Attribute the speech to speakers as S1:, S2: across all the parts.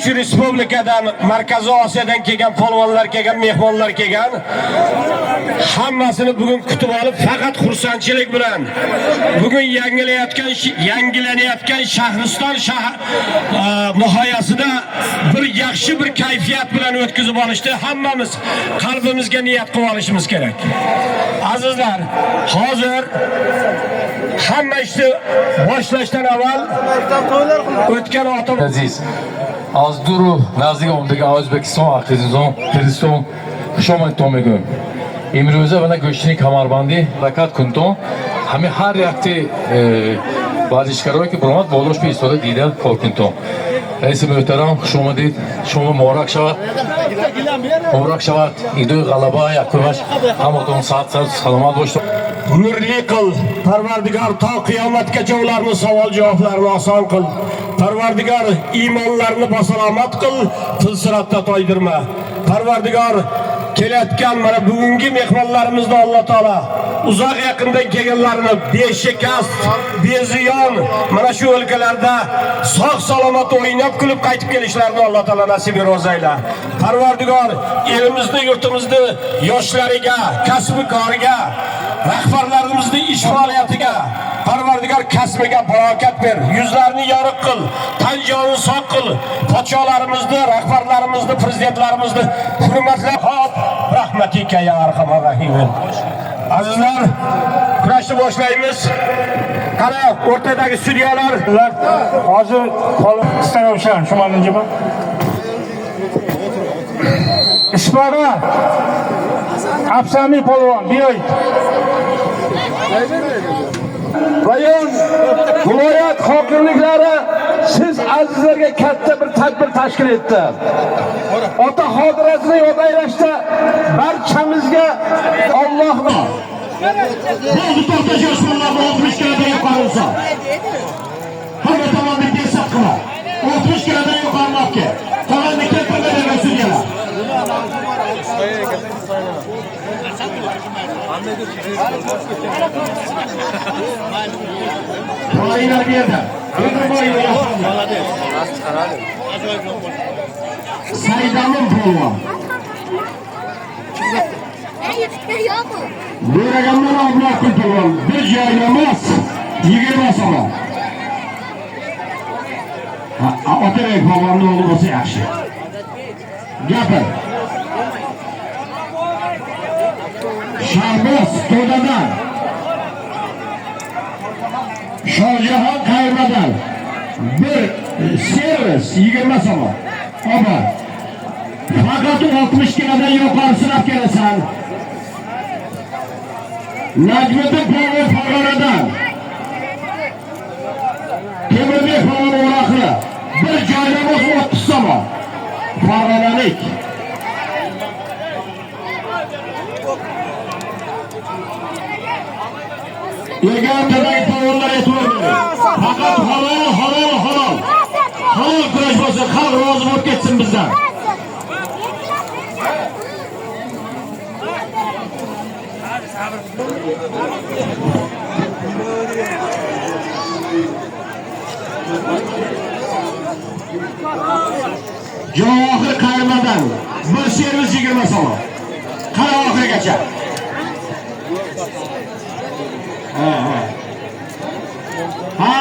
S1: 3 respublikadan, Markaziy Osiyodan kelgan polvonlar kelgan, mehmonlar kelgan. Hammasini bugun kutib olib, faqat xursandchilik bilan bugun yangilanayotgan Shahriston shahar nihoyasida bir yaxshi bir kayfiyat bilan o'tkazib olishni hammamiz qalbimizga niyat qilib olishimiz kerak. Azizlar, hozir hamma ishni boshlashdan avval o'tgan ota
S2: Aziz, аз дуру наздик омдага Ӯзбекистон, Қирғизистон, Қирғизистон хушомадтон мегӯем. Имрӯза вана гӯштини камарбандӣ ҳаракат кунтон. Ҳами ҳар якти варзишгарое ки баромад болош биистода дида кор кунтон. Раиси муҳтарам, хуш омадед. Шумо муборак шавад. Муборак шавад. Идои ғалаба якумаш ҳаматон саат саломат бошед.
S1: Nurli qil. Parvardigor, to qiyomatgacha ularni savol javoblarini oson qil. Parvardigor, iymonlarini basalomat qil, pulsiratda toydirma. Parvardigor, kelayotgan mana bugungi mehmonlarimizni Alloh taolo uzoq yaqindan kelganlarni beshikast, beziyon mana shu o'lkalarda sog' salomat o'ynab kulib qaytib kelishlarini Alloh taolo nasib ro'z ayla. Parvardigor, elimizni, yurtimizni yoshlariga, kasbi koriga, rahbarlarimizni ish faoliyatiga, Parvardigor, kasbiga barokat ber, yuzlarini yorug' qil, tan jonini sog' qil. Podsholarimizni, rahbarlarimizni, prezidentlarimizni hurmatla. Hop, rahmatika ya arhamar rahimin. Azizlar, kurashni boshlaymiz. Qara, o'rtadagi sudyalar.
S3: Ular hozir Istarovshan shumanınca Ispara Absami polvon biyoyt.
S4: Rayon, viloyat hokimliklari siz azizlarga katta bir tadbir tashkil etdi. Ota xotirasini yod aylashda barchamizga Alloh
S1: Bo'ldi, to'xtash, yosh bolalarni 60 kilodan yuqori bo'lsa. Hamma tomonni desat qila. 60 kilodan yuqorini olib kel. Qolganini keltirmaydigan sudyalar. Boylar bu yerda. Saydamin polvon. Buyurgandan Abdullah polvon. Bir joylamas 20 so'm. Ha, Otabek polvonni o'g'li bo'lsa yaxshi. Gapir. Shahboz To'dadan. Shohjahon Qaymadan. Bir servis 20 so'm. Oba. Faqat 60 kilodan yuqorisini olib kelasan. Najmiddin polvon Farg'onadan. Temirbek polvon O'roqli. Bir joylamoz 30 so'm. Farg'onalik. Yegantadagi polvonlar e'tibor bering. Faqat halol, halol, halol. Halol kurash bo'lsa, xalq rozi bo'lib ketsin bizdan. Javohir Qaymadan bir servis 20 so'm. Qara oxirigacha. Ha, ha. Ha.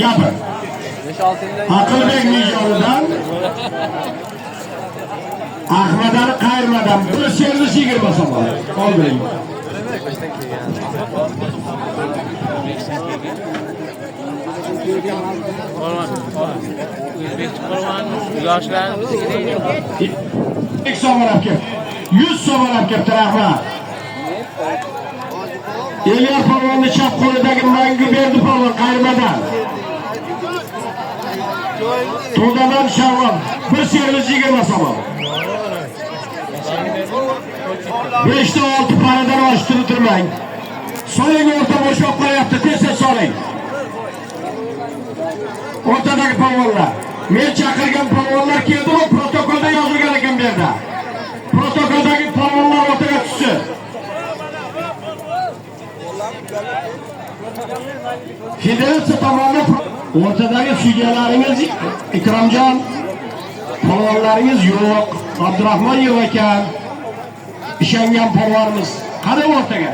S1: Gapir. Aqlbek Nijoridan Ahmadali Qaymadan bir servis 20 so'm. Oldiring.
S5: Yoshlar bizga
S1: 100 so'm olib kel. 100 so'm olib kelibdi, rahmat. Elyor polvonni chap qo'lidagi Mangu Berdi polvon Qaymadan. To'dadan Shavvol bir servis 20 so'm. 5 ta 6 paradan oshtirib turmang. Soling, o'rta bo'shab qolyapti, tez-tez soling. O'rtadagi polvonlar. Men chaqirgan polvonlar keldimi? Protokolda yozilgan ekan bu yerda. Protokoldagi polvonlar o'rtaga tushsin. Federatsiya tomonidan o'rtadagi sudyalaringiz Ikromjon, polvonlaringiz yo'q. Abdurahmon yo'q ekan. Ishongan polvonimiz. Qani o'rtaga?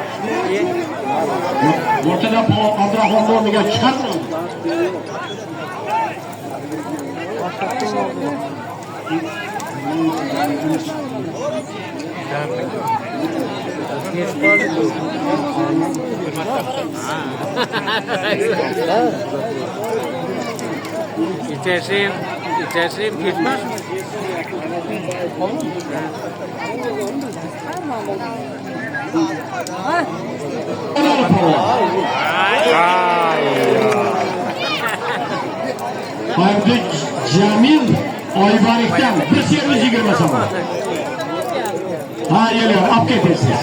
S1: O'rtada polvon Abdurahmonni o'rniga chiqardi.
S5: İçerseyim gitmez mi?
S1: Abdü Cemil Oybarik'ten bir servis 20 so'm. Ha geliyor, olib ketasiz.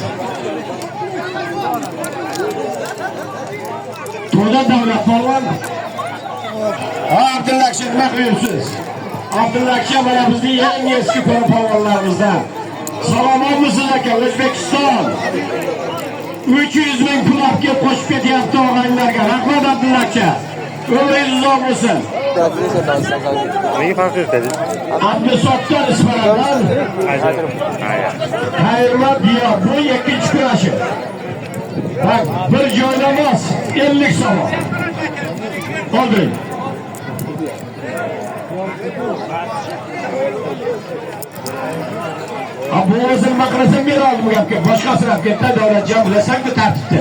S1: To'da Davlat polvon. Ha Abdulla aka nima qilyapsiz? Abdulla aka mana bizning eng eski polvonlarimizdan. Salomatmisiz aka, O'zbekiston. 300 ming pul olib kelib qo'shib ketyapti og'aynilarga. Rahmat Abdulla aka. Umringiz uzoq bo'lsin.
S6: Neyi fark etdi?
S1: Abdusattor Isfaradan Xayrullo Diyor. Bu ikkinchi kurashi. Bak bir joyda emas, 50 so'm. Oldiring. Ha bu o'zi nima qilasan bera oldim bu gapga. Boshqasini olib ketdi, Davlatjon bilasan-ku tartibni.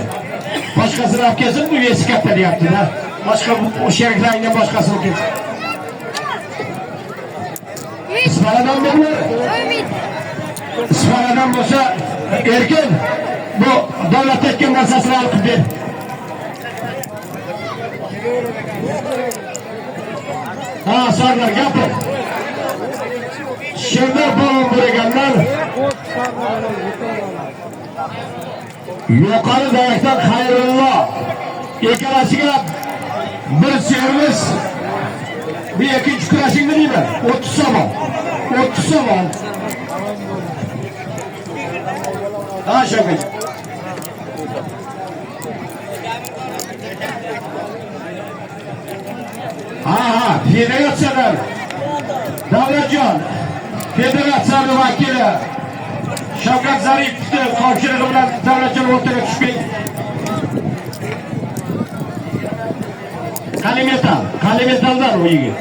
S1: Boshqasini olib kelsin, bu esi katta deyapti-da. Boshqa bu sheriklaringdan boshqasini olib kelsin. Isfaradan bo'lsa, Isfaradan bo'lsa erkin bu davlat aytgan narsasini olib ber. Ha, Sardor gapir. Sherdor polvon bo'laganlar yuqori dayakdan Xayrullo ikkalasiga bir servis. Bu ikkinchi kurashingni deyman. 30 so'm. 30 so'm. Ha Shavkat. Ha ha, federatsiyadan Davlatjon, federatsiyaning vakili Shavkat Zaripovni topshirig'i bilan Davlatjon o'rtaga tushib Kalimetal, Kalimetaldan u yigit.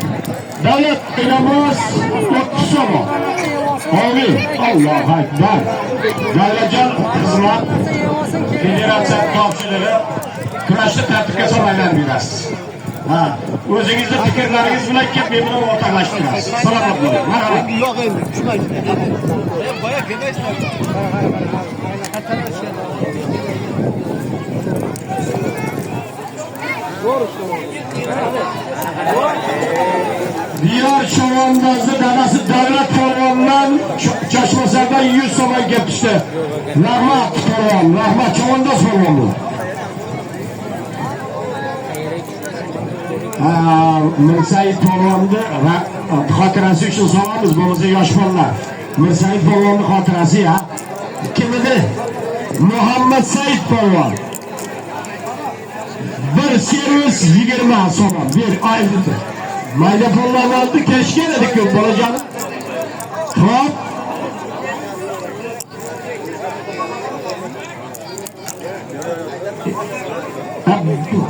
S1: Davlat namoz 30 so'm. Amin. Allohu akbar. Davlatjon xizmat federatsiya topshirig'i kurashni tartibga solib berasiz. Ha, o'zingizni fikrlaringiz bilan kelib men bilan o'rtoqlashtirasiz. Salomat bo'ling. Marhamat.
S7: Yo'q endi, tushmaydi. Boya kelmaysan.
S1: Diyor Chavandozning dadasi Davlat polvondan Chashmasardan 100 so'm kelib tushdi. Rahmat polvon, rahmat Chavandoz polvon bu. Mirsaid polvonni xotirasi uchun solamiz, bo'lmasa yosh bolalar. Mirsaid polvonning xotirasi ya. Kim edi? Muhammad Said polvon. Bir servis 20 so'm. Bir ay. Mayda pullarni oldi, kelishgan edik-ku bolajonim. Xo'p.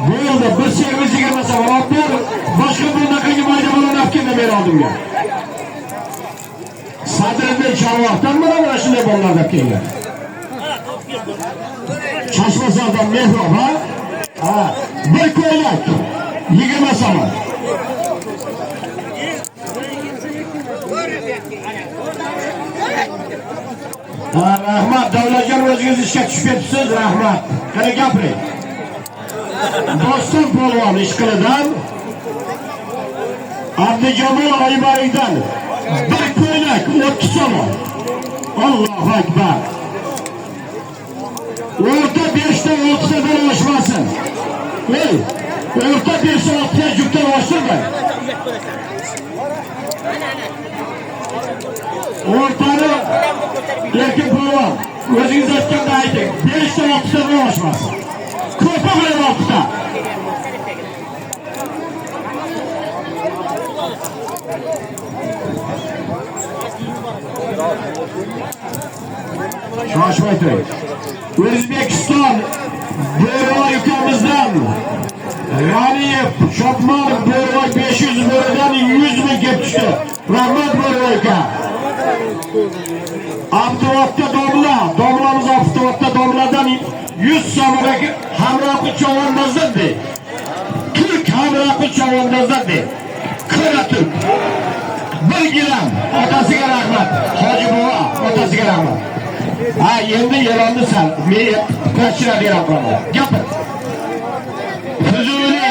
S1: Bo'ldi, bir servis 20 so'm. Olib boshqa bunaqangi mayda pullarni olib keldi men oldimga. Sadriddin Chorvoqdan mana shunday bolalar olib kelgan. Chashmasardan Mehrob, ha? Ha, bir ko'ylak 20 so'm. Ha, rahmat Davlatjon, o'zingiz ishga tushib ketibsiz, rahmat. Qani gapiring. Doston polvon Ishqilidan, Abdujamol Oybarikdan bir ko'ylak 30 so'm. Allohu akbar. O'rta 5 ta 6 tadan oshmasin. Ey, o'rta 5 ta 6 ta jupdan oshirmang. O'rtani erkin polvon, o'zingiz aytganda ayting. 5 ta 6 tadan oshmasin. Ko'pi bilan 6 ta. Shoshmay turing. O'zbekiston Bo'rivoy ukamizdan G'aniyev Shotmonov Bo'rivoy 500 bo'ridan 100 ming kelib tushdi. Rahmat, Bo'rivoy aka. Abduvotda domla, domlamiz Abduvotda domladan 100 so'mga Hamroqul chavandozdan de. Turk Hamroqul chavandozdan de. Qora turk. Bir gilam otasiga rahmat. Hoji buva otasiga rahmat. Ha, endi e'lonni sal. Men kurashchilar e'lon qilaman. Gapir. Fuzuli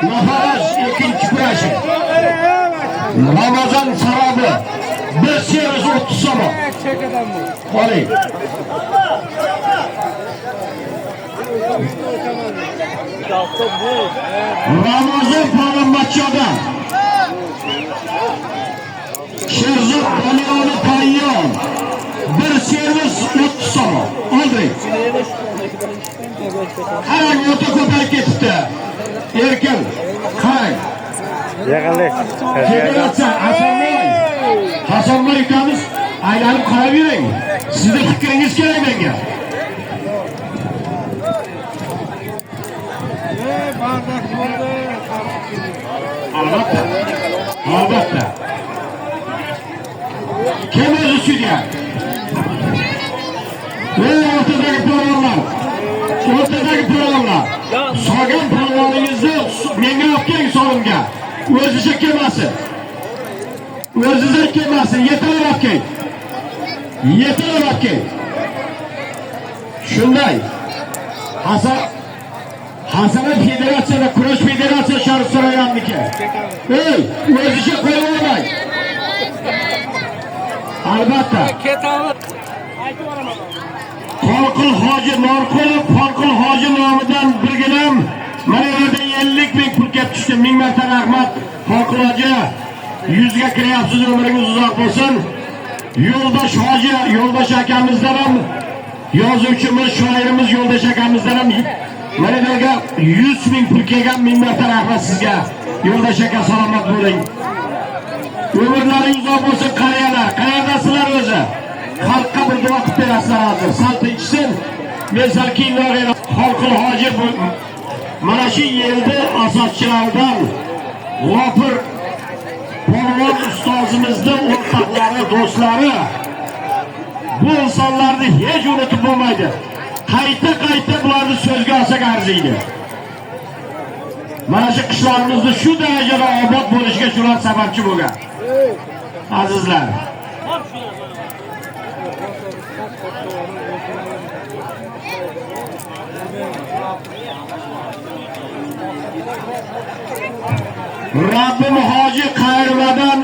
S1: Nafaraj ikkinchi kurashi. Ramazon savobi. Bir servis 30 so'm. Oling. Ramazon Palonbachchodan Sherzod Baliyoni Payyon bir servis 30 so'm. Oldik. Qarang, o'ta ko'tarib ketibdi. Erkin, qarang.
S6: Yaqinlik.
S1: Federatsiya Hasanboy. Hasanboy ukamiz, aylanib qarab yuring. Sizni fikringiz kerak menga. Albatta. Albatta. Kim o'zi sudya? Ey o'rtadagi polvonlar. O'rtadagi polvonlar. Solgan polvoningizni menga olib keling solimga. O'zicha kelmasin. O'zicha kelmasin, yetalab olib keling. Yetalab olib keling. Shunday. Hasana Federatsiyada Kurash Federatsiya Sharif Sarayan'niki. Ey, o'zicha qo'yib olmang. Albatta. Qolqul Hoji Norqulov, Qolqul Hoji nomidan bir gilam mana yerda 50 ming pul kelib tushdi. Ming marta rahmat Qolqul Hoji. 100 ga kiryapsiz, umringiz uzoq bo'lsin. Yo'ldosh Hoji, Yo'ldosh akamizdan ham, yozuvchimiz, shoirimiz Yo'ldosh akamizdan ham mana yerga 100 ming pul kelgan. Ming marta rahmat sizga. Yo'ldosh aka, salomat bo'ling. Umrlaringiz uzoq bo'lsin, qariyalar. Qayerdasizlar o'zi? Xalqqa bir duo qilib berasizlar hozir. Sal tinchsin. Men sal keyinroq Xalqul Hoji mana shu yilni asoschilaridan G'ofur polvon ustozimizni o'rtoqlari, do'stlari. Bu insonlarni hech unutib bo'lmaydi. Qayta-qayta bularni so'zga olsak arziydi. Mana shu qishloqimizni shu darajada obod bo'lishiga shular sababchi bo'lgan. Azizlar. Rabbim Hoji Qayirmadan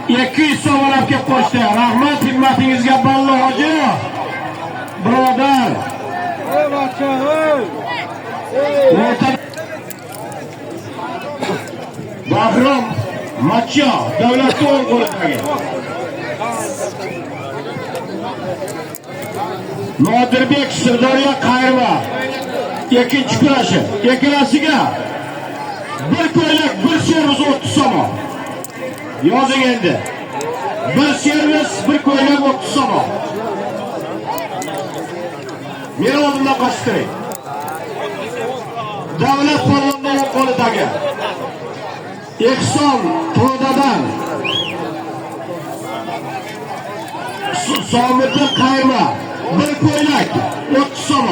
S1: 200 so'm olib kelib qo'shdi. Rahmat himmatingizga, Ballo Hoji. Birodar. Bahrom Machyo davlatni o'ng qo'lidagi. Nodirbek Sirdaryo Qayirma ikkinchi kurashi. Ikkalasiga bir ko'ylak, bir servis 30 so'm. Yozing endi. Bir servis, bir ko'ylak 30 so'm. Meni oldimdan qochtiring. Davlat polvonning o'ng qo'lidagi. Ehson To'dadan Somiddin Qayirma bir ko'ylak 30 so'm.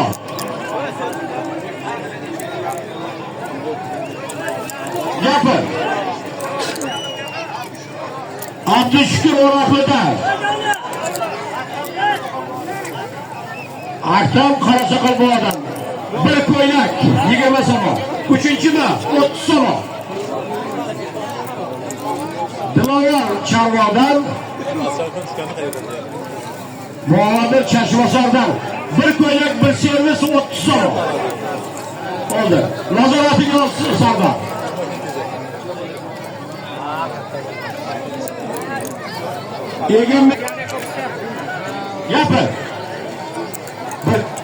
S1: Gapir. Abdushukur O'roqlidan Aktam Qarasaqal bu odam bir ko'ylak 20 so'm. Uchinchimi 30 so'm. Dilovar Charvodan Bahodir Chashvasordan bir ko'ylak, bir servis 30 so'm. Oldi. Nazorating olsin Sardor. Egin gapir.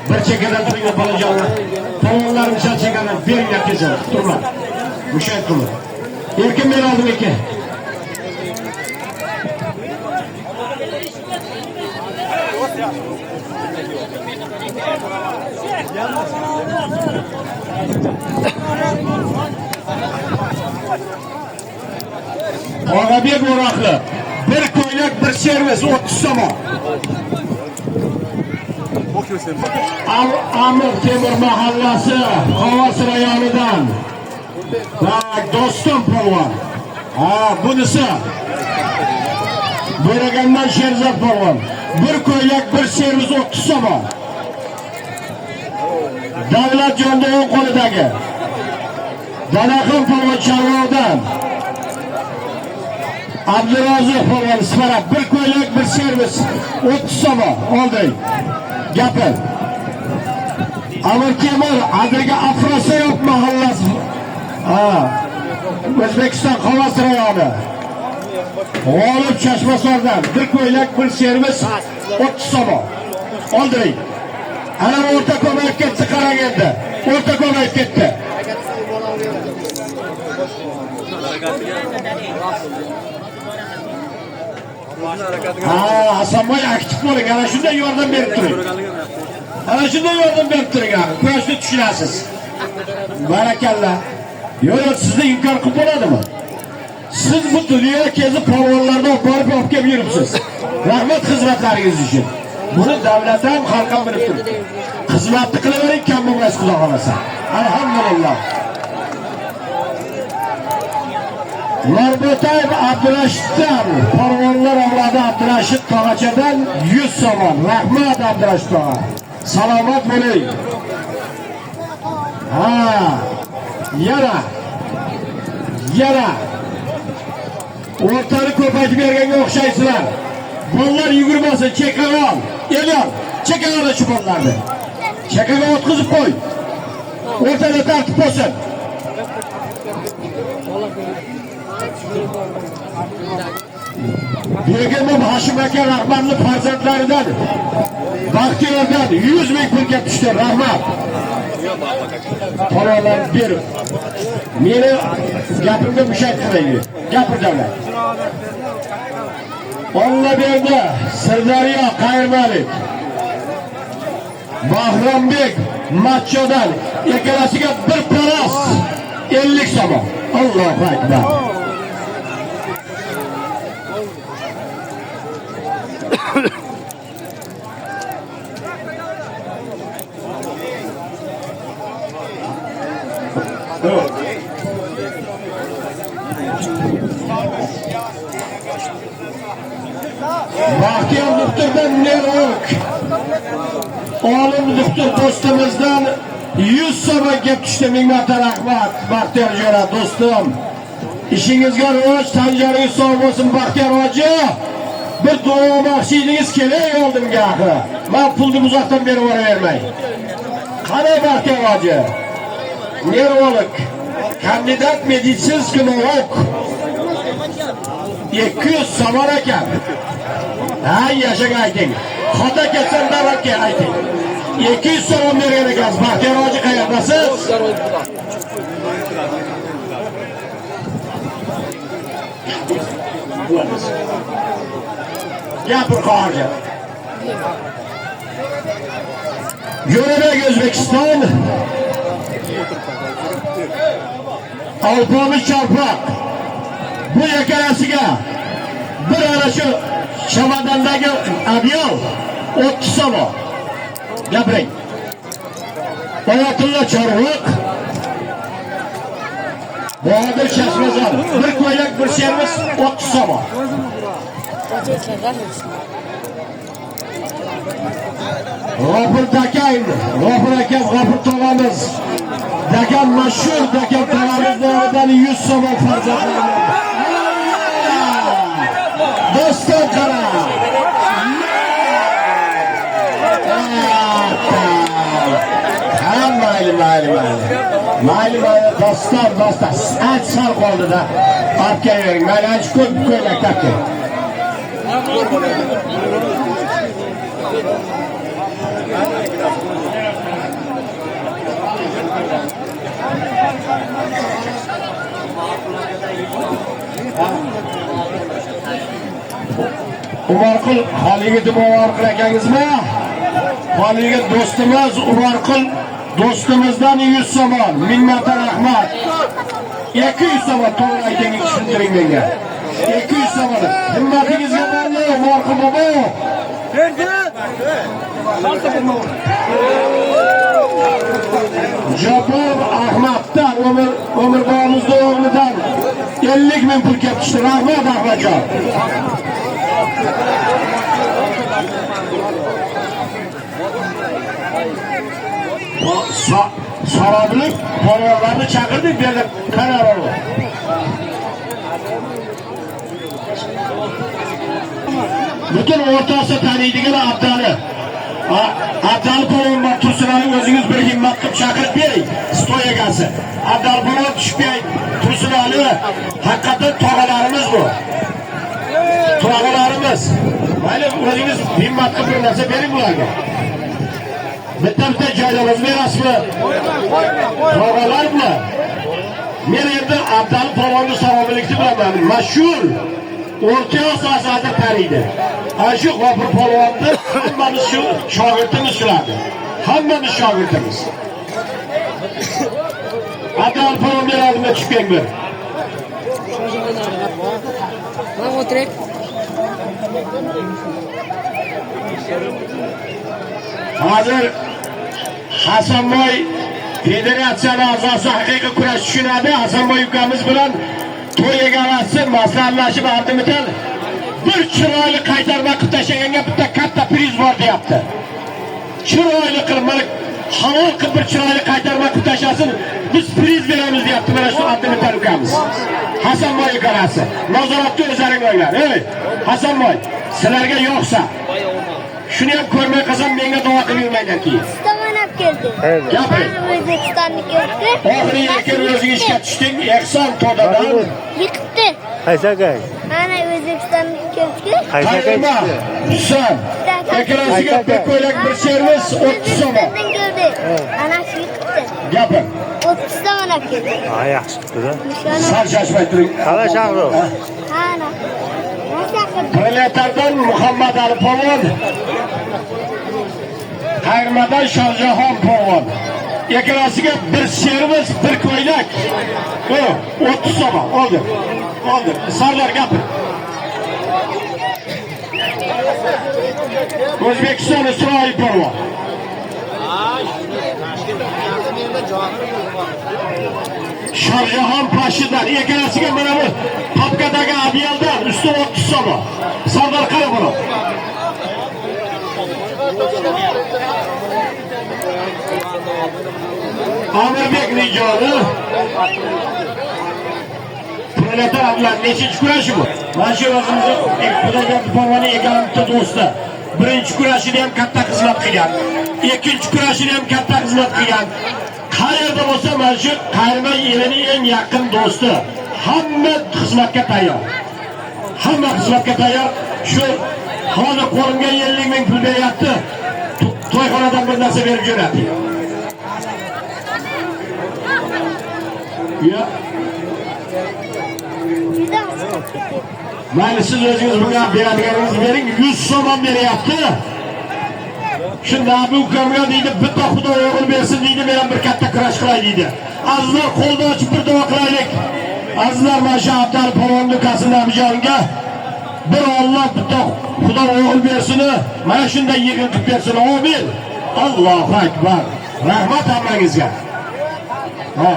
S1: Bir chekkadan turinglar bolajonlar. Polvonlarim sal chekkadan beringlar tezroq. Turma. Mushat qilma. Erkin men oldimga. Og'abek O'roqli. Bir ko'ylak, bir servis 30 so'm. Amir Temur mahallasi, Xovos rayonidan. Tak, Doston polvon. Ha, bunisi Bo'ragandan Sherzod polvon. Bir ko'ylak, bir servis 30 so'm. Davlatjonda o'ng qo'lidagi. Dadaxon polvon Chorvoqdan. Abduroziq polvon Isfarab. Bir ko'ylak, bir servis 30 so'm. Oldik. Gapir. Amir Temur Adirga Afrosiyob mahallasi. Ha. O'zbekiston Xovos rayoni. G'olib Chashmasordan bir ko'ylak, bir servis 30 so'm. Oldiring. Ana o'rta ko'mayib ketdi, qarang endi. O'rta ko'mayib ketdi. Ha, Hasanboy aktiv bo'ling. Ana shunday yordam berib turing. Ana shunday yordam berib turing. Kurashni tushunasiz. Barakalla. Yo'q, yo'q, sizni inkor qilib bo'ladimi? Siz bu dunyo kezib polvonlarni olib borib olib kelib yuribsiz. Rahmat xizmatlaringiz uchun. Buni davlat ham, xalq ham bilib turibdi. Xizmatni qilavering, kam bo'lmaysiz, Xudo xolasa. Alhamdulillah. Norbo'tayev Abdurashiddan, polvonlar avlodi Abdurashid tog'achadan 100 so'm. Rahmat Abdurashid tog'a. Salomat bo'ling. Ha. Yana. Yana. O'rtani ko'paytib berganga o'xshaysizlar. Bolalar yugurmasin, chekaga ol. Elyor, chekaga ol shu bolalarni. Chekaga o'tkazib qo'y. O'rtada tartib bo'lsin. Begimov Hashim aka rahmatli farzandlaridan Baxtiyordan 100 ming pul kelib tushdi. Rahmat. Parollar berib. Meni gapimga mushak qilaylik. Gapir davlat. Olla berdi. Sirdaryo Qayirmalik. Bahrombek Machodan ikkalasiga bir palas 50 so'm. Allohu akbar. Baxtiyor doktordan Nerok. Olim doktor do'stimizdan 100 so'm kelib tushdi. Ming marta rahmat Baxtiyor jo'ra do'stim. Ishingizga rivoj, tanjaringiz sog' bo'lsin Baxtiyor hoji. Bir duo baxshingiz kerak oldimga axir. Men pulni uzoqdan berib yuboravermay. Qani Baxtiyor hoji? Nerolog, kandidat meditsinskiy наук. 200 so'm ekan. Ha, yashaga ayting. Xato ketsam davlatga ayting. 200 so'm bergan ekansiz. Baxtiyor hoji qayerdasiz? Gapir qo'rga. Jo'rabek O'zbekiston Alpomish Chorpoq. Bu yakalasiga bir ana shu chamadandagi adyol 30 so'm. Gapiring. Oyatullo Chorvoq, Bodir Chashmazor, bir ko'ylak, bir servis 30 so'm. G'ofur Dakay, G'ofur aka, G'ofur tog'amiz. Dakam mashhur Dakam tog'amiz nomidan 100 so'm farzandlar. Do'stim qara. Ha, mayli, mayli, mayli. Mayli, mayli, do'stlar, do'stlar. Ancha sal qoldi-da. Olib kelavering. Mayli, ancha ko'p ko'ylak toping. Umarqul Xoligidim Umarqul akangizmi? Haligi do'stimiz Umarqul do'stimizdan 100 somon. Ming marta rahmat. 200 somon to'g'ri ayting, tushuntiring menga. 200 somon. Himmatingizga bormi, Umarqul bobo? Jabor Ahmaddan Umrbog'imizni o'g'lidan 50 ming pul kelib tushdi. Rahmat Ahmadjon. Saroblik polvonlarni chaqirdik, bu yerda qara bor. Butun O'rta Osiyo taniydigan Abdali. Abdali polvon bor, Tursunali o'zingiz bir himmat qilib chaqirib bering, stoy egasi. Abdali polvon tushib bering. Tursunali haqiqatan tog'alarimiz bu. Tog'alarimiz. Mayli o'zingiz himmat qilib bir narsa bering bularga. Bitta-bitta joylarimiz berasizmi? Tog'alar bular. Men endi Abdali polvonni salomatlikni bilaman. Mashhur O'rta Osiyo asosida taniydi. Ana shu G'ofur polvonni hammamiz shu shogirdimiz shulardi. Hammamiz shogirdimiz. Abdali polvon men oldimga tushib keling bir. Hozir Hasanboy federatsiyani a'zosi haqiqiy kurash tushunadi. Hasanboy ukamiz bilan to'y egalasi maslahatlashib ardimital bir chiroyli qaytarma qilib tashlaganga bitta katta priz bor deyapti. Chiroyli qilib, mana halol qilib bir chiroyli qaytarma qilib tashlasin, biz priz beramiz deyapti mana shu ardimital ukamiz. Hasanboy ukalasi. Nazoratda o'zlaring o'ylar. Ey Hasanboy, sizlarga yo'qsa shuni ham ko'rmay qolsam menga duo qilib yurmanglar keyin.
S8: Keldi.
S1: Gapiring.
S8: O'zbekistonni ko'rdi.
S1: Oxiri erkin o'zing ishga tushding, Ehson to'dadan
S8: yiqitdi.
S6: Qaysi aka?
S8: Mana O'zbekistonni ko'rdi.
S6: Qaysi aka chiqdi?
S1: Husan. Ikkalasiga bir ko'ylak, bir servis 30 so'm.
S8: Ko'rdi. Ana shu yiqitdi.
S1: Gapir.
S8: 30 so'm olib keldi.
S6: Ha, yaxshi chiqdi-da.
S1: Sal shoshmay turing.
S6: Qala shahri.
S8: Ana.
S1: Proletardan Muhammad Ali polvon. Qayirmadan Shohjahon polvon. Ikkalasiga bir servis, bir ko'ylak. 30 so'm oldi. Oldi. Sardor gapir. O'zbekiston Isroil polvon. Shohjahon Pashidan ikkalasiga mana bu papkadagi adyaldan usti 30 so'm. Sardor qara buni. Amirbek Nijoni Proletar ablar nechinchi kurashi bu? Mana shu o'zimizni Xudoyberdi polvonning bitta do'sti. Birinchi kurashida ham katta xizmat qilgan. Ikkinchi kurashida ham katta xizmat qilgan. Qayerda bo'lsa mana shu Qayirma elining eng yaqin do'sti. Hamma xizmatga tayyor. Hamma xizmatga tayyor. Shu hozir qo'limga 50 ming pul beryapti. To'yxonadan bir narsa berib jo'natdi. Ya. Mayli siz o'zingiz bunga beradiganingizni bering. 100 so'm beryapti. Shu Nabi ukamga deydi, bitta Xudo o'g'il bersin deydi, men ham bir katta kurash qilay deydi. Azizlar qo'lni ochib bir duo qilaylik. Azizlar mana shu Abdal polvonni ukasi Nabijonga bir Alloh bitta Xudo o'g'il bersin, mana shunday yig'in qilib bersin. Amin. Allohu akbar. Rahmat hammangizga. Ha.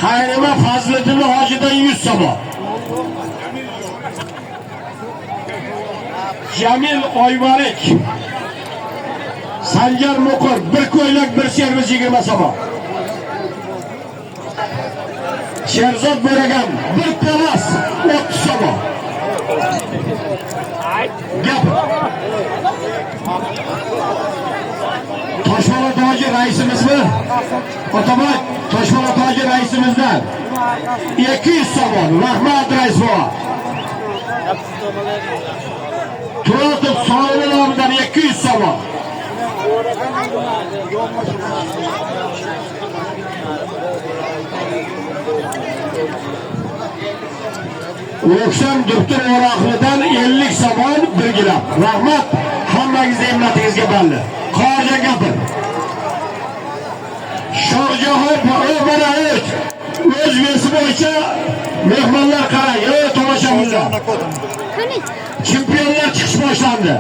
S1: Qayrima Fazliddin hojidan 100 so'm. Jamil Oyvalik. Sanjar Muqir bir ko'ylak bir servis 20 so'm. Sherzod Bo'ragan bir talas 30 so'm. Gap. Toshbola toji raisimizmi? Otabek Toshbola toji raisimizdan 200 so'm. Rahmat rais bova. Turotov Soyli nomidan 200 so'm. O'ksam doktor O'roqlidan 50 somon bir gilam. Rahmat. Hammangizni himmatingizga balli. Qorja gapir. Shohjahon mana evet. O'z vesi bo'yicha mehmonlar qarang, ey tomoshabinlar. Chempionlar chiqish boshlandi.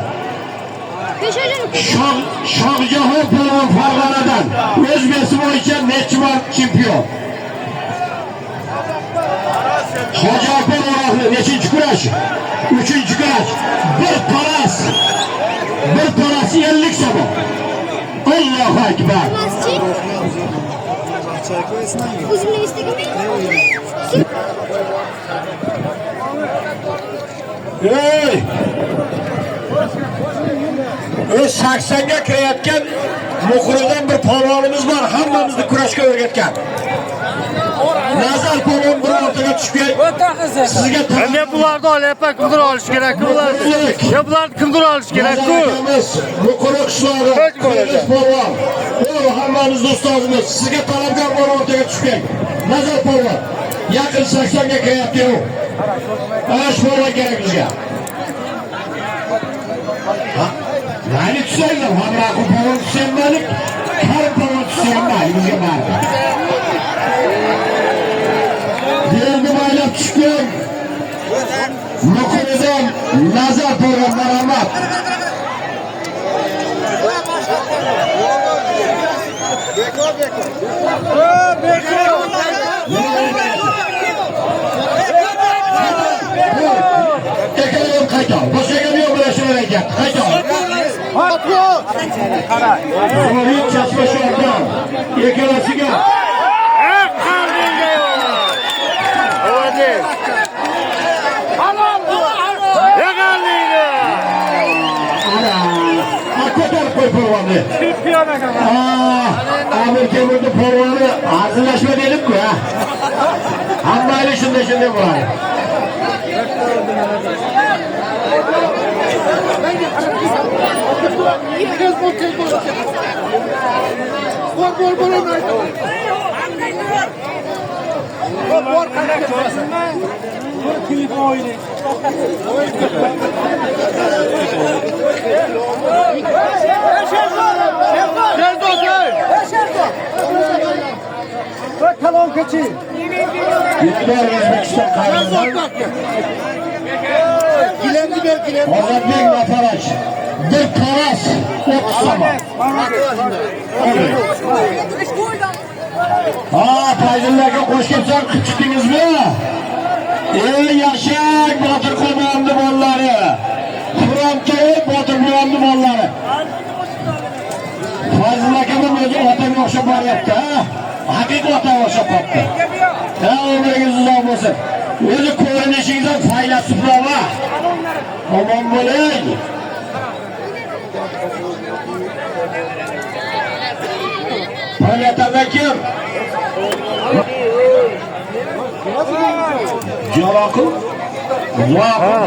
S1: Shohjahon polvon Farg'onadan o'z vesi bo'yicha necha marta chempion. Hoji Akbar O'roqli nechinchi kurash? 3-kurash. Bir paras. Bir paras 50 somon. Allohu akbar. Ey! O'z 80 ga kirayotgan Muqridan bir polvonimiz bor, hammamizni kurashga o'rgatgan. Nazar polvon bir o'rtaga tushib sizga
S6: Ne bularni olyapman, kimdir olish kerak-ku bularni. Ya bularni kimdir olish kerak-ku.
S1: Muqri qishlog'i polvon. U hammamizni ustozimiz. Sizga talabgor bor o'rtaga tushgan. Nazar polvon. Yaqin 80 ga kiryapti u. Ana shu polvon kerak bizga. Mayli tushsanglar, Hamroqul polvon tushsa mayli, Karim polvon tushsa mayli, bizga baribir. Yerni maylab tushgan Muqridan Nazar polvon marhamat. Ekranım qayta. Boshqa yo'q bilan aytyapti. Qayta. Zohid Chashma Shordan ikkalasiga ko'tarib qo'y polvonni. Amir Temurni polvoni hazillashma dedim-ku, ha. Hammayli shunday shunday bo'ladi. Yetlar O'zbekiston qayerdan? Ozodbek Nafaraj. Bir paras 30 somon. Ha, Fayzullarga qo'sh kelsan qilib chiqdingizmi? Ey yashang Botir Qurbonni bolalari. Xuramto'y Botir Qurbonni bolalari. Fayzulla akamning o'zi otamga o'xshab boryapti, ha? Haqiqiy otamga o'xshab qolibdi. Ha, umringiz uzoq bo'lsin. O'zi ko'rinishingizdan faylasuflava. Omon bo'ling. Planetada kim? Javoqul. Voqul.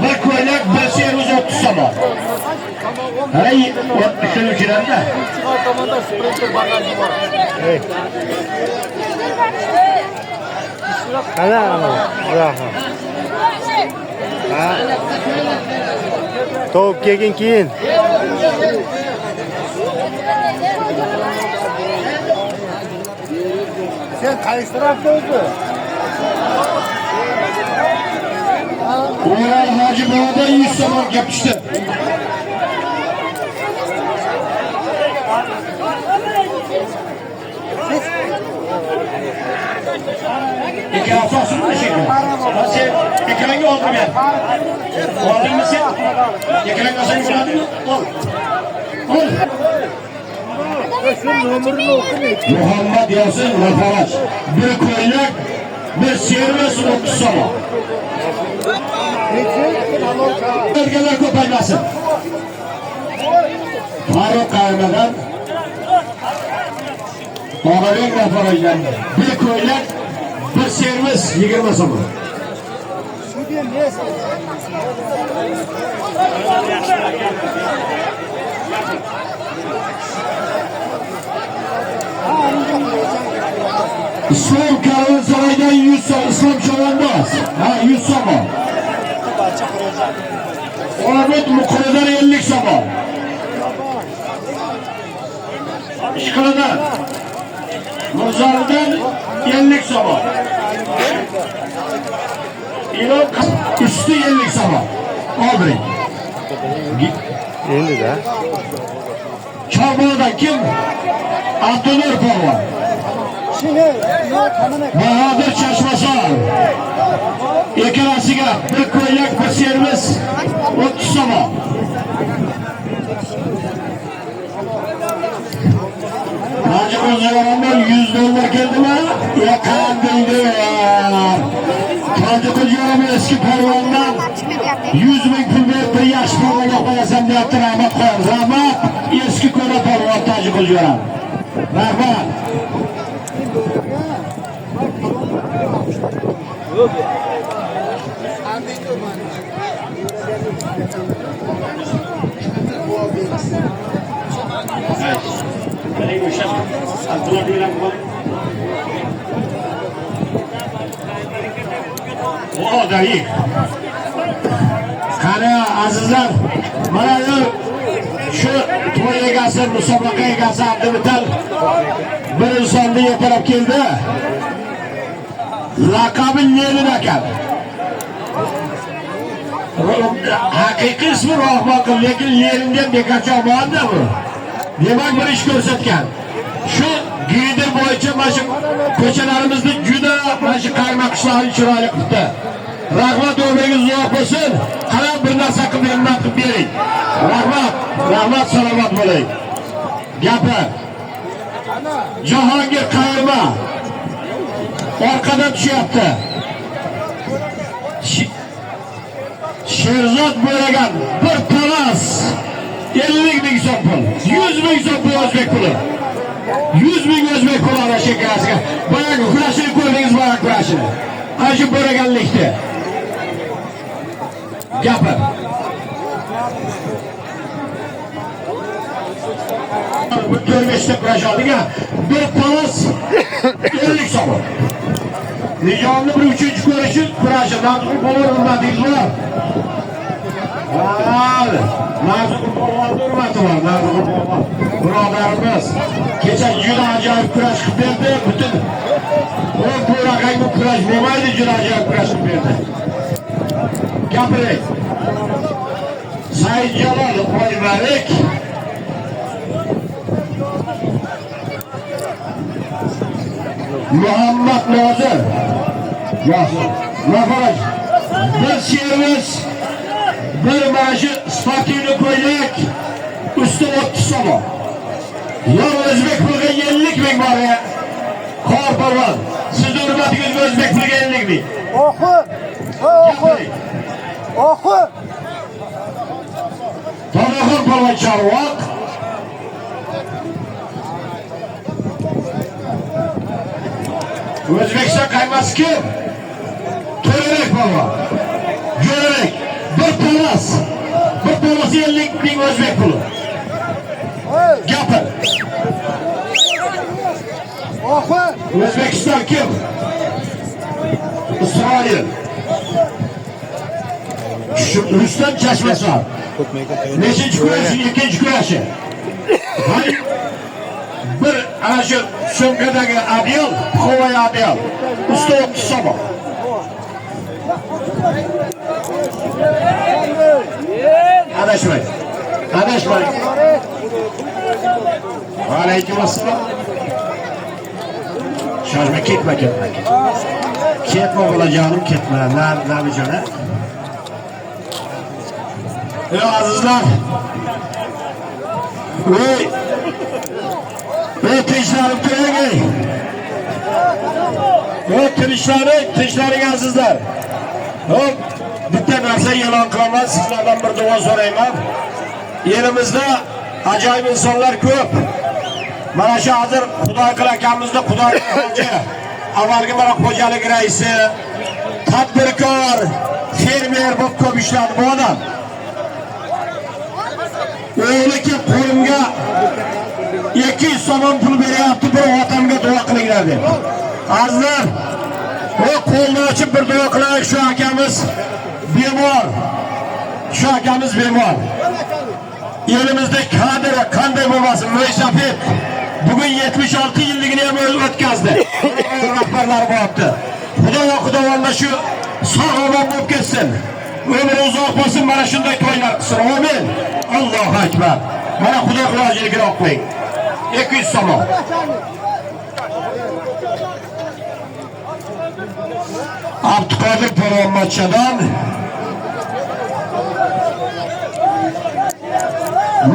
S1: Bir ko'ylak, bir servis 30 somon. Hey, shuni kiradi.
S6: Ana, rahmat. Ha. Tovuq kelgin keyin. Sen qaysi tarafda o'zi?
S1: O'ral Hoji bobodan 100 somon kelib tushdi. Ekran asosini shekilli. Sen ekranga oldim ber. Oldingmi sen? Ekranga olsang bo'ladimi? Ol. Ol. Muhammad Yosin Nafaraj. Bir ko'ylak, bir servis 30 somon. Erkaklar ko'paymasin. Farruh qaymadan Og'abek Nafarajdan bir ko'ylak, bir servis 20 somon. Islom karvonsaroydan 100 so'm, Islom Palas. Ha, 100 so'm. Obid Muqridan 50 so'm. Ishqilidan Mirzolidan 50 so'm. Ilon usti 50 so'm. Oldiring.
S6: Endi da.
S1: Chorbo'dan kim? Abdunur polvon. Bahodir Chashmasor. Ikkalasiga bir ko'ylak, bir servis 30 so'm. Hacı Qo'ziyorondan 100 dollar keldimi? Ya qandildi. Hacı Qo'ziyoron eski polvondan 100 ming pul berib bir yaxshi polvonga qo'yasan deyapti, rahmat qo'yamiz. Rahmat, eski ko'ra polvon Hacı Qo'ziyoron. Rahmat. O dayı. Qani azizlar, mana shu to'y egasi, musobaqa egasi Abdumital bir insonni yetalab keldi. Laqabi Lenin ekan. Haqiqiy ismi Rahmonqul, lekin Lenindan bekorchi olmadi bu. Demak bir ish ko'rsatgan. Shu giydir bo'yicha mana shu ko'chalarimizni juda mana shu qayma qishloqni chiroyli qilibdi. Rahmat, umringiz uzoq bo'lsin. Qarab bir narsa qilib himmat qilib bering. Rahmat, rahmat, salomat bo'ling. Gapi. Jahongir qayirma. Orqadan tushyapti. Sherzod bo'ragan bir talas 50 ming so'm pul, 100 ming so'm pul o'zbek puli. 100 ming o'zbek puli ana shekarasiga. Boyagi kurashini ko'rdingiz, boyagi kurashini. Ana shu bo'raganlikni. Gapir. Bu 4-5ta kurash oldik-a. Bir talas 50 so'm. Nizomni bir uchinchi ko'rishi kurashi. Narziqul polvon hurmatingiz bor. Narziqul polvonni hurmati bor. Narziqul polvon birodarimiz kecha juda ajoyib kurash qilib berdi. Butun bu raqamli kurash bo'lmaydi, juda ajoyib kurash qilib berdi. Gapiring. Saidjalol Qo'ymalik. Muhammad Nozir. Mafaraj. Bir servis, bir mana shu sportivniy ko'ylak usti 30 so'm. Yo o'zbek puliga 50 ming bor ya. Qor polvon, sizni hurmatingiz o'zbek puliga 50 ming.
S6: Oxir. Oxir. Oxir.
S1: To'raxon polvon Chorvoq. O'zbekiston qaymasi kim? To'rabek polvon. Jo'rabek bir talas. Bir talas 50 ming o'zbek puli. Gapir.
S6: Oxir.
S1: O'zbekiston kim? Isroil. Rustam Chashmasor. Nechinchi kurashi? Ikkinchi kurashi. Bir ana shu sumkadagi adyol, qo'y adyol. Usti 30 so'm. Adashmang. Adashmang. Alaykum assalom. Shoshma, ketma, ketma, ketma. Ketma bolajonim, ketma. Nabijona. Ey azizlar. Ey. Ey tinchlanib turing ey. Ey tinchlaring, tinchlaring azizlar. Hop, bitta narsa e'lon qilaman, sizlardan bir duo so'rayman. Elimizda ajoyib insonlar ko'p. Mana shu hozir Xudoyqul akamizni, Xudoyqul hoji, avvalgi mana xo'jalik raisi, tadbirkor, fermer bo'lib ko'p ishladi bu odam. O'g'li kelib qo'limga 200 so'm pul beryapti, bir otamga duo qilinglar deb. Azizlar, O qo'lni ochib bir duo qilaylik, shu akamiz bemor. Shu akamiz bemor. Elimizda kadr qanday bo'lmasin, mo'ysafid bugun 76 yilligini ham o'tkazdi. Rahbarlari bo'lyapti. Xudo va Xudovonda shu sog' omon bo'lib ketsin. Umri uzoq bo'lsin, mana shunday to'ylar qilsin. Amin. Allohu akbar. Mana Xudo ilojini olib qo'ying. 200 somon. Abduqodir polvon Machadan,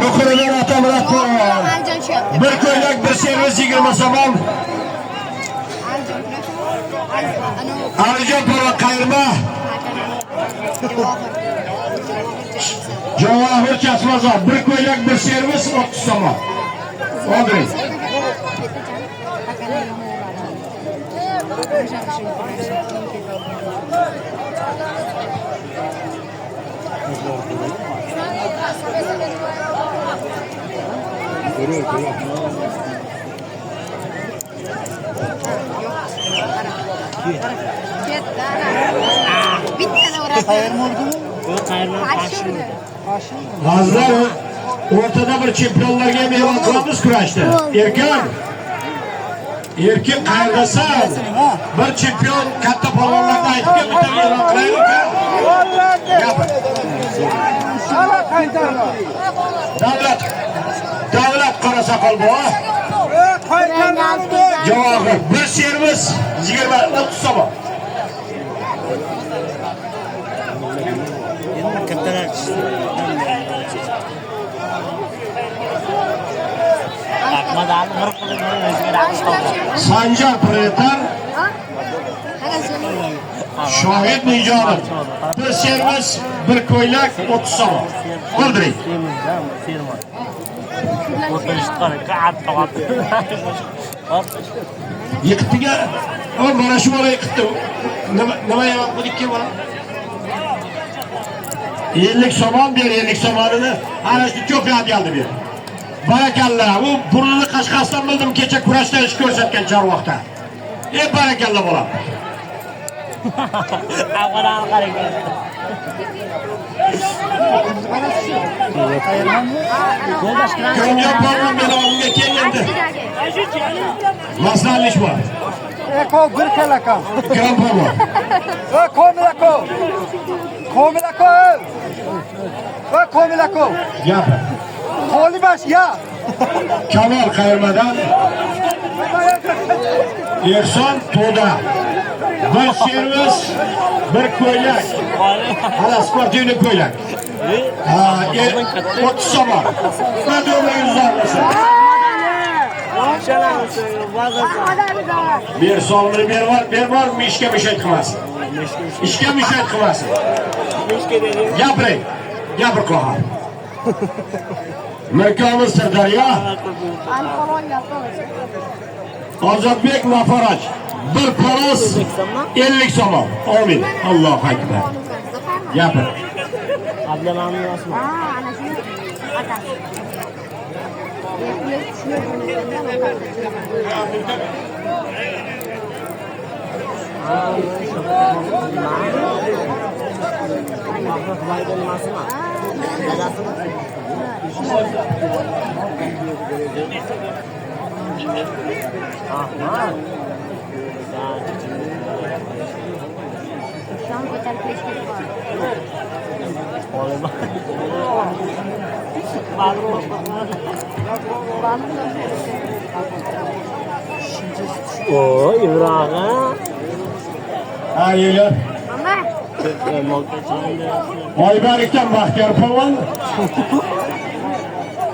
S1: Muhriddin Atamurod polvon. Bir ko'ylak, bir servis 20 somon. Alijon polvon qayirma. Javohir Chasmazov bir ko'ylak, bir servis 30 somon. Odring. Azizlar, o'rtada bir chempionlarga ham e'lon qilamiz kurashni. Erkin. Erkin qayerdasan? Bir chempion katta polvonlarni aytib kel, bitta e'lon qilaylik. Gapir. Davlat. Davlat Qorasaqol bu. Javohir bir servis 20-30 somon. Sanjar Pretar, Shohid Nijonov. Bir servis, bir ko'ylak 30 somon. O'ldiring. Yiqitdiga, o mana shu bola yiqitdi. Nima e'lon qildikki bola? 50 somon ber, 50 somonini ana shu ko'pyat geldi ber. Barakalla, u burnini qashqasidan bildim, kecha kurashda ish ko'rsatgan Chorvoqda. E barakalla bolam. Ko'ngil polvon meni oldimga kel endi. Maslahatlash bor.
S6: Eko bir kalaka.
S1: Ikrom polvon.
S6: Komil ako. Komil ako. Komil ako.
S1: Gapir.
S6: Qo'li bash ya.
S1: Kamol qayirmadan, Ehson To'da. Bir servis, bir ko'ylak. Mana sportivniy ko'ylak. Ha, 30 somon. Ber somni ber var, ber var, ishga mishak qilmasin. Ishga mishak qilmasin. Gapiring. Gapir qo'har. Mirkomil Sirdaryo. Ozodbek Mafaraj. Bir palos 50 somon. Amin. Allohu akbar. Gapir.
S5: O İbrahim.
S1: Ha, yegar. Oybarikdan Baxtiyor polvon,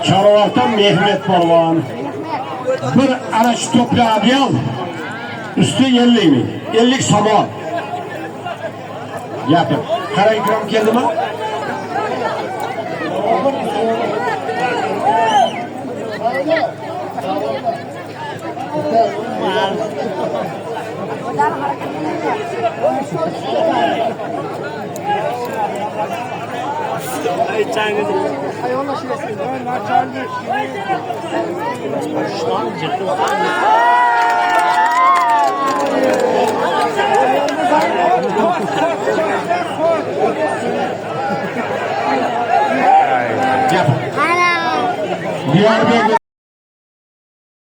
S1: Chorvoqdan Mehmet polvon. Bir ana shu to'pli adyol usti 50 ming, 50 somon. Gapir. Qarang, Ikrom keldimi?
S8: Ana.
S1: Diyorbek.